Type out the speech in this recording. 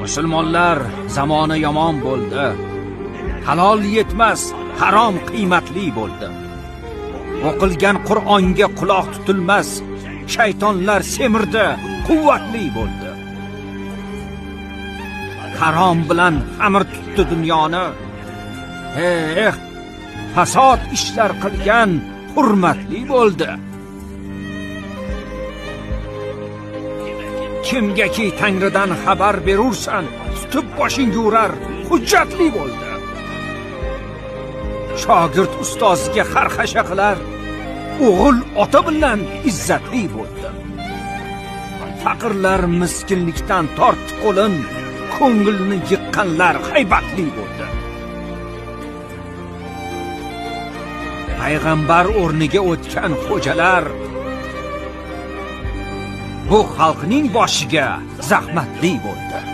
Musulmonlar zamoni yomon bo'ldi. Halol yetmas, harom qiymatli bo'ldi. O'qilgan Qur'onga quloq tutilmas, shaytonlar semirdi, quvvatli bo'ldi. Harom bilan xamir tutdi dunyoni. Eh, fasod ishlar qilgan hurmatli bo'ldi. Kimgaki Tangridan xabar berursan, tutib boshingga urar, hujjatli bo'ldi. Shogird ustoziga xarxasha qilar, o'g'il ota bilan izzatli bo'ldi. Faqirlar miskinlikdan tortdi qo'lin, ko'ngilni yiqqanlar haybatli bo'ldi. Payg'ambar o'rniga o'tgan xo'jalar bu xalqning boshiga zahmatli bo'ldi.